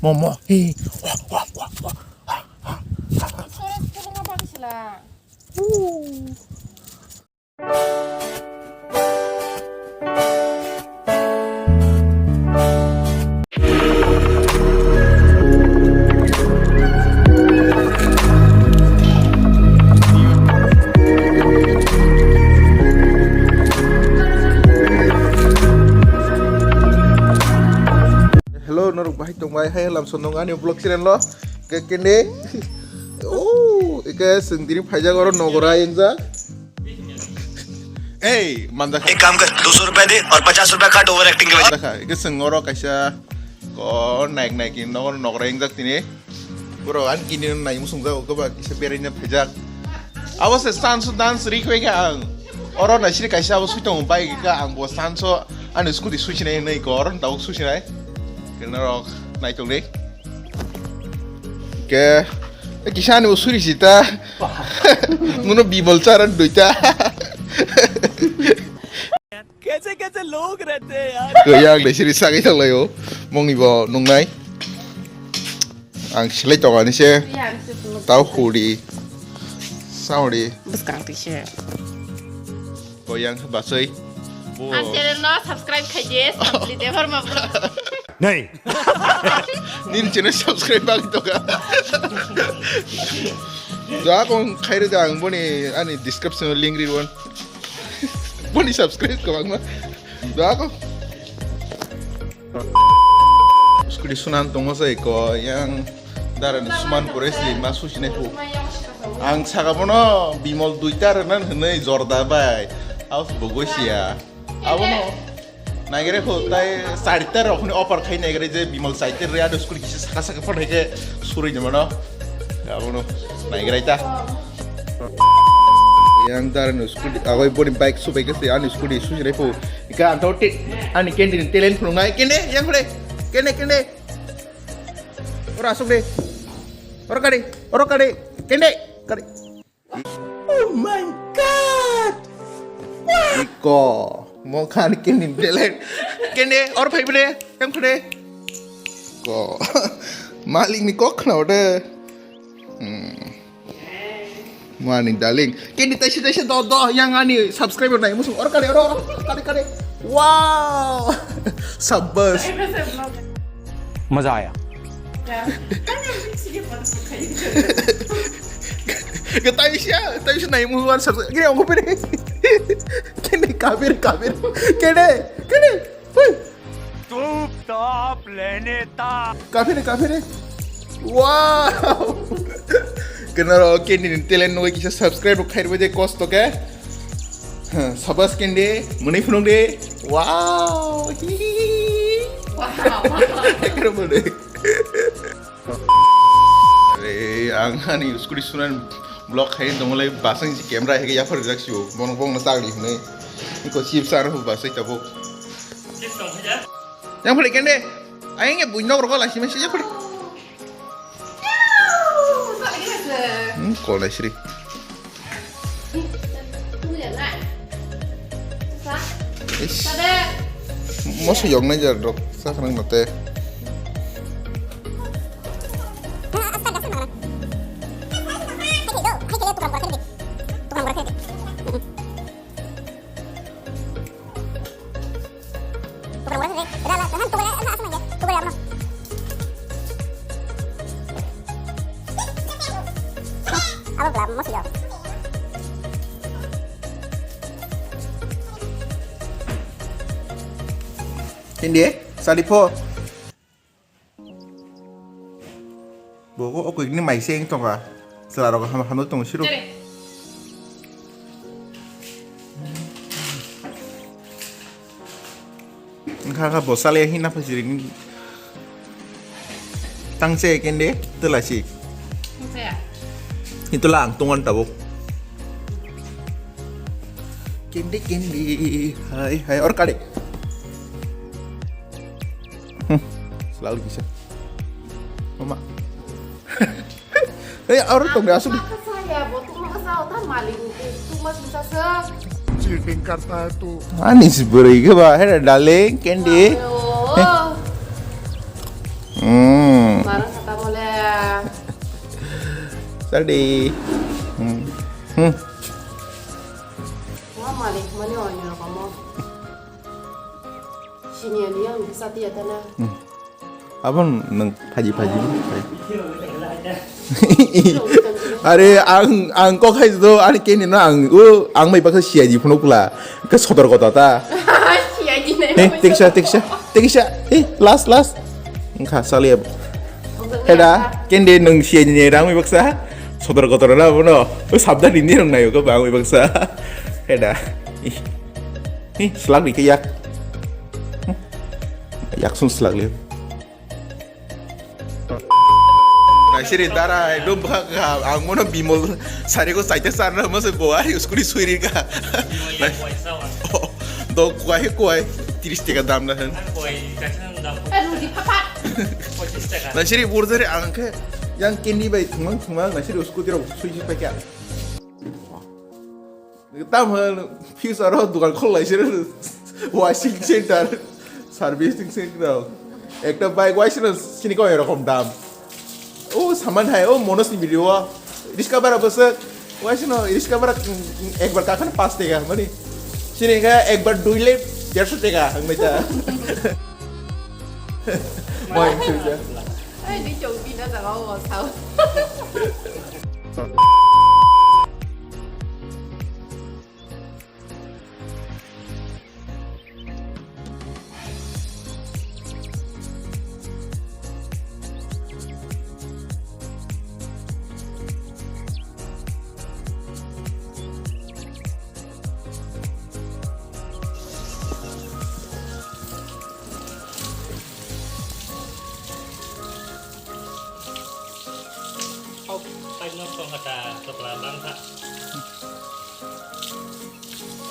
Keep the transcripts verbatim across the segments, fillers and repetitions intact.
Momo. Hey. Wah, wah, wah, wah. Woo. Hello, norok bahai tongbai, hai lam sonong ani vlog channel lo. Ke kene. Oh, ike sengdiri phaijak oro nogora engjak. Ei, manjak. एक काम कर, दो सौ रुपए दे और पचास रुपए काट ओवर एक्टिंग के वजह। Manjak, ike seng oro kaisa ko naik naik in nogor nogora engjak tini. Bro, an kini nai musung jago ke ba kisa beraina phaijak. Abo se chance dance ri khoi kha ang. Oro nai siri kaisa abo sui tongo bike ka ang bo chance ani scooty sui sinai nei ko oro tabuk sui sinai. Kena rok nai tong dei. Ke, e kisa ani bo suri sita. Muno bimol chara duita. कैसे कैसे लोग रहते हैं यार। Kaya ang dai siri sagai tong layo. Mongni bo nungnai. Ang silai tong ani se. Tau huri. Sauri. Bwskang twi se. Koyang basoi. Ang channel no subscribe khaidi, Sampli Debbarma vlog. Nei. Nini channel subscribe bagi toka. Doa kong khairi da ang boni ani description link ri won. Boni subscribe ko bangma. Doa kong. Scooty sunan tongo sai ko yang dara ni suman pore si ma susi ne hu. Ang saka bono bimol duita renan hwnwi jorda bai. Aus bogoi siya. Abono naigere hu tai charita rok hwnwi offer khai naigere je bimol charita re ado scooty kisa saka saka phone hai ke surui de mano. Abono naigere ta. Yang dara ni scooty agoi boni bike subai ke se ani scooty susi re hu. Ika anto ti ani kendi ni talent phunuk nai kende yang kore kende kende. Ora asuk de. Ora kade. Ora kade. Kende. Kade. Oh my God. Iko. Mo khan kendi ni talent. Kende. Ora phai bede. Yang kore. Ko. Malik ni kok khna ode. Hmm. Morning, darling. Kini taisa taisa do do yang ani subscriber nai musung or kare oro oro kare kare. Wow. Sabbas. मजा आया। Taisa taisa nai musung or subscriber. Kini aku pere. Kini kabir kabir. Kini kini. Hui. चुपचाप लेने ता। Kaphire, kaphire. Wow. Kenaro kendi ni talent nugui kisa subscribe rok khairbai de kosto ke. Sabas kendi, muni phunuk de. Wow. Wow. Ekro muni. Are, ang ani scooty sunan vlog khai dongolai basang si camera hai yaphar jak sibo. Bono bongno chagli hwnwi. Ko chips ar hu basai tabo. Yang phale kende. Ayang ya buino rokol asi mesi ya phale. Hmm, kolai sri. Ish. Moso yoknai jar rok sakhnang no te. Hindi, sadi po. Bo ko okoi ni mai se wng tong kha. Chwla rok ham hamno tong siro. Wngkha kha bo chale hina phai siri. Tang se kende tela si. Tela ang tongan tabuk. Kende kende hai hai or kade. Hmm. Selalu bisa. Mama. Eh, aro tong asuk. Makasaya, bo tu makasaya, ta malik tu mas bisa se. Cheating karta hai tu. Ani si beri ke ba, hai darling, candy. Ayo. Hmm. Sadi. Hmm. Hmm. Wah, malik, mani orang yang kamu. Sini ya, dia yang bisa dia tanah. Hmm. Abang nang phaji phaji. Are, ang, ang kok hai do, ani keni no ang, o, ang mai baksa siya di phunuk pula. Ke sotor kota ta. Siya di nai. Eh, tiksa, tiksa, tiksa. Eh, last, last. Engkha sali. Heda, kende nung siya di nai rang mai baksa. Sotor kotor na bono. O sabda di ni rong nai ko bang mai baksa. Heda. Ih. Ih, selak di ke yak. Hmm. Yak sun selak liu. Naisiri dara ekdom bwkha kha, ang mono Bimol sari ko chaita charna masa go ari uskuri suiri ka. Do kuai kuai tiris taka dam na hen. Naisiri burdari ang khe yang kendi bai thumang thumang naisiri uskuri rok sui sui paikha. Tam hwn future o dukan khol lai sir washing center servicing center ekta bike waisino sini kok erokom dam o saman hai o mono sini video o riska bara bwswk waisino riska bara ekbar kakhan pas teka mani sini kha ekbar dui le derso teka hwnbai ta moi sini. Ai, di chong di na jaga o sao.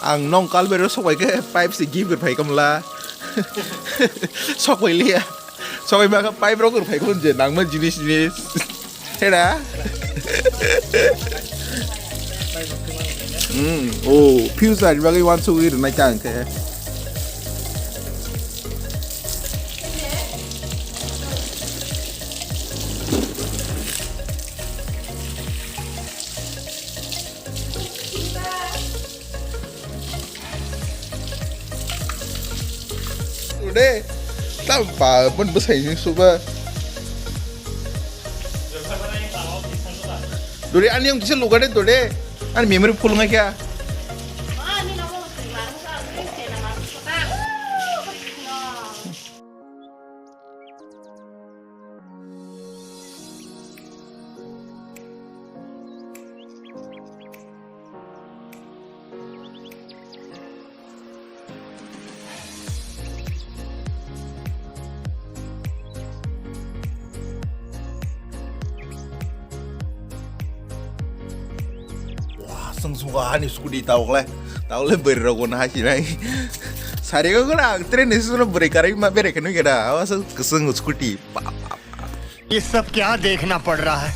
Ang nong kalbero sokbai khe pipe se gibir phai kamla. Sokbai liya. Sokbai ma khe pipe rok rw phai khun je nangma jinis jinis. Hera. Hmm, oh, future ni bagwi wansugwi rwnai ta hwnkhe. Ude, tam pa, pun besai ni suba. Dore, ani yang kisa luka de, dore. Ani memory full ngai kya? Wah, sung sung ani scooty tawkle, tawkle beri rokon hasinai. Sari ko kena train ni susuno beri karai ma beri kenu keda, awas kesung scooty. Pa, pa, pa. ये सब क्या देखना पड़ रहा है?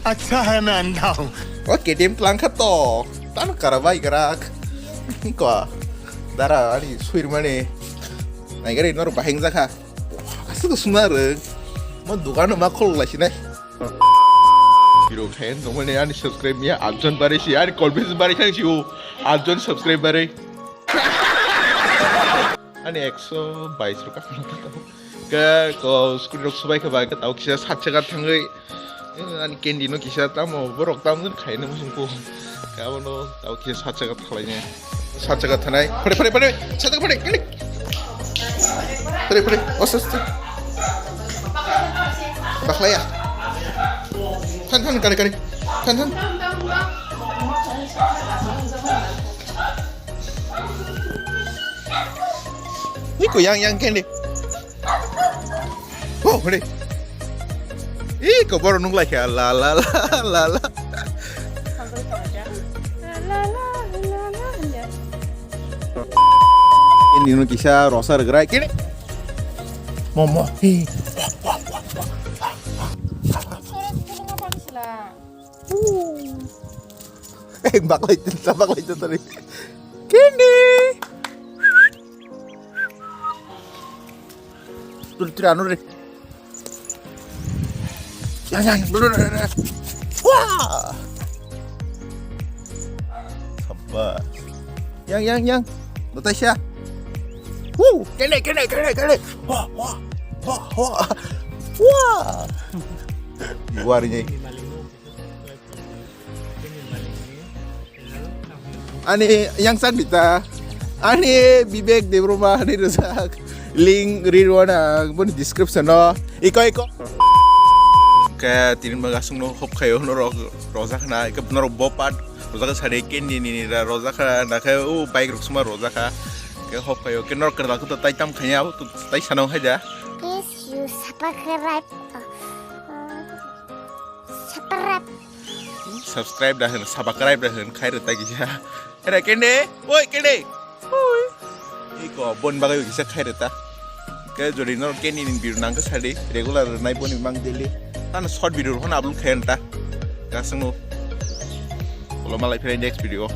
अच्छा है मैं अंधा हूँ। O K T M tlang kha to. Tan kara bai kara. Ko. Dara ani suir mani. Nai gari nor bahing jakha. Asuk sumar. Mo dukan ma khol lai sinai. Biro khain no mani ani subscribe miya atjon bare si ani confidence bare khan si o atjon subscribe bare. Ani ekso bais rok. Ke ko scooty rok subai khe ba ke tau kisa sat chaka thangwi, eh, ani candy no kisa tamo borok tamo khaina muchung ko. Ke abono tau kisa sat chaka thalai ne. Sat chaka thanai. Pare, pare, pare. Sat chaka pare. Klik. Pare, pare. Oste, oste. Bakhlaya. Than, than, kare, kare. Than, than. Iko yang, yang candy. Oh, hore. Iko boro nuk lai kha. La, la, la, la, la. Ini nuk kisa rosa regrai kene. Momo. Hi. Wah, wah, wah, wah. Eh, baklai, baklai tadi. Kini. Tur, tur, anu re. Ya, ya, ya, dulu, dulu, dulu. Sabbas. Yang, yang, yang. Natasha. Woo! Kene, kene, kene, kene. Wah, wah, wah, wah. Wah. Luar ini. Ani yang san bita. Ani Bibek Debroma ni rwjak. Link rirwana boni description o. Iko, iko. Ke tini baga sungno hop khayo norok rojak na. Iko norok bopat. Rojak sari kendi ni ni ra rojak na khe o bike rok suma rojak. Ke hop khayo ke norok kerda kuta tai tam khanya tai sanong haja. Please you subscribe. Subscribe. Subscribe da hwn, subscribe da hwn, khai rwta kisa. Era kende, oi kende. Oi. Iko bon bagai kisa khai rwta. Ke jodi no keni ni video nang ke sadi regular nai boni mang daily. Tan short video hon upload khai ta. Kasung. Ulo malai phai next video.